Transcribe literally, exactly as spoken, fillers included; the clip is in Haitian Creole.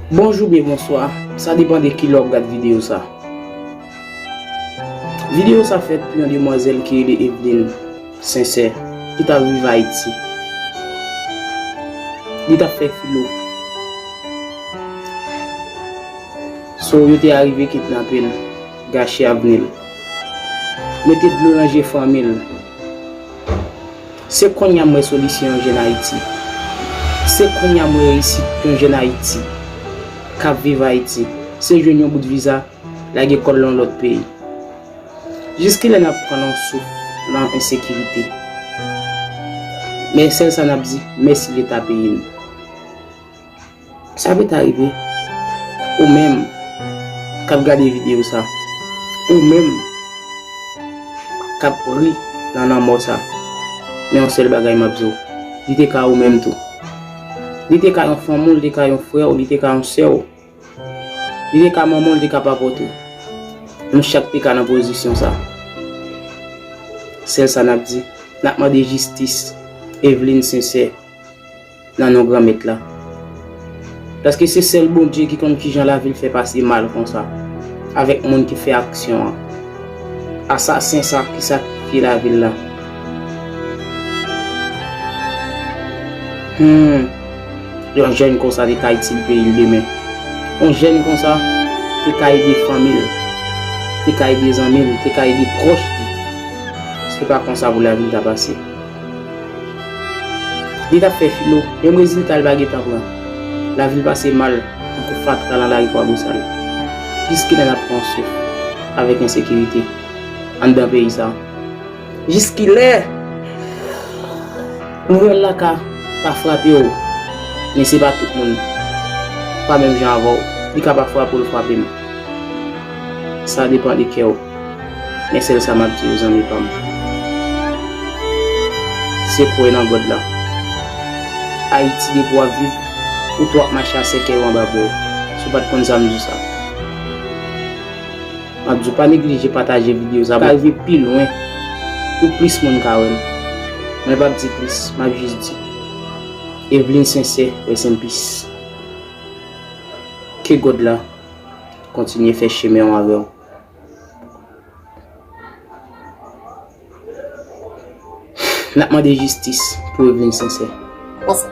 Bonjou oubyen bonswa, sa depann de kilè w ap gad videyo sa. Videyo sa fèt pou yon demwazèl ki rele Evelyne Sincère, ki t ap viv Ayiti. Li t ap fè filo. So, yo te arive kidnape l, gache avni l, mete dlo nan je fanmi l. Se kounye a m wè solisyon yon jèn Ayiti. Se kounye a m wè reyisit yon jèn Ayiti k ap viv Ayiti. Se jwenn yon bout viza, lage kò l nan lòt peyi. Jiskilè n ap pran yon souf nan ensekirite? Men sèl sa n ap di, mèsi Leta peyi n. Sa peta rive, ou menm k ap gade videyo sa, ou menm k ap ri nan lanmò sa, men yon sèl bagay m ap di w, li te ka ou menm tou. Li te ka yon fanmi w, li te ka yon frè w, li te ka yon sè w, li te ka manman w, li te ka papa w tou. Nou chak te ka nan pozisyon sa. Sèl sa n ap di, n ap mande jistis Evelyne Sincère nan non Granmèt la. Paske se sèl Bondye ki konn kijan lavi l fè pase mal konsa avèk moun ki fè aksyon an. Asasen sa ki sakrifye lavi l la. Hmm. Yon jèn konsa te ka itil peyi l demen. Yon jèn konsa te ka ede fanmi l, te ka ede zanmi l, te ka ede pwòch li. Se pa konsa pou lavi l ta pase. Li t ap fè filo, menm rezilta l pa gentan pran. Lavi l pase mal tankou fatra nan lari Kwabosal. Jiskilè n ap pran souf avèk ensekirite anndan peyi sa? Jiskilè? Nouvèl la ka pa frape w, men se pa tout moun pa menm jan avè w. Li ka pa frape w, l frape m. Sa depann de kè w. Men sèl sa m ap di w, zanmi pa m, se kwè nan God la. Ayiti, depi w ap viv, ou tou ap mache a sèkèy w anba bò w. Si w pa t konn sa, m di w sa. M ap di w, pa neglije pataje videyo sa pou l rive pi lwen, pou plis moun ka wè l. Mwen p ap di plis, m ap jis di, Evelyne Sincère, rest in peace. Ke God la kontinye fè chemen w avè w. N ap mande jistis pou Evelyne Sincère. Mèsi.